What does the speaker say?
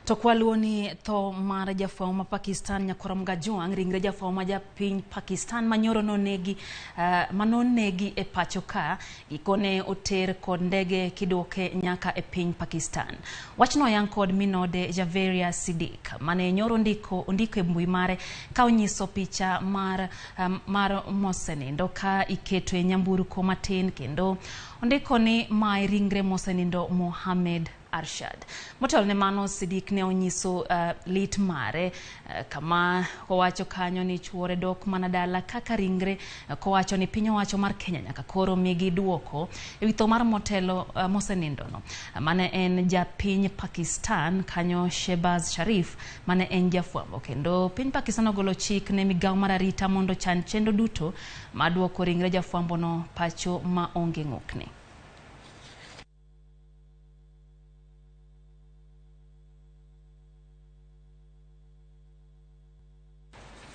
To kwaluwo ni tho mar jafwambo ma Pakistan Nyakorom Gajwang', ringre jafwambo ma japiny Pakistan manyoro nonegi manonegi e pacho ka gikone oter kod ndege kiduoke nyaka e piny Pakistan. Wachno oyang kod minode Javeria Siddiq mane nyoro ondiko ondiko e mbui mare ka onyiso picha mar mar mosenindo ka iketo e nyamburko matin kendo ondiko ni mae ringre mosenindo Mohammed Arshad. Motelo ne mano, Siddiq ne onyiso lit mare kama owacho kanyo ni chuore dok mana dala kaka ringre kowacho ni piny owacho mar Kenya nyaka koro migi duoko ewi tho mar motelo mosenindono mane en japiny Pakistan kanyo Shehbaz Sharif mane en jafwambo kendo piny Pakistan ogolo chik ne migawo mar arita mondo chan chenro duto mar duoko ringre jafwambo no pacho ma onge ng'ukni.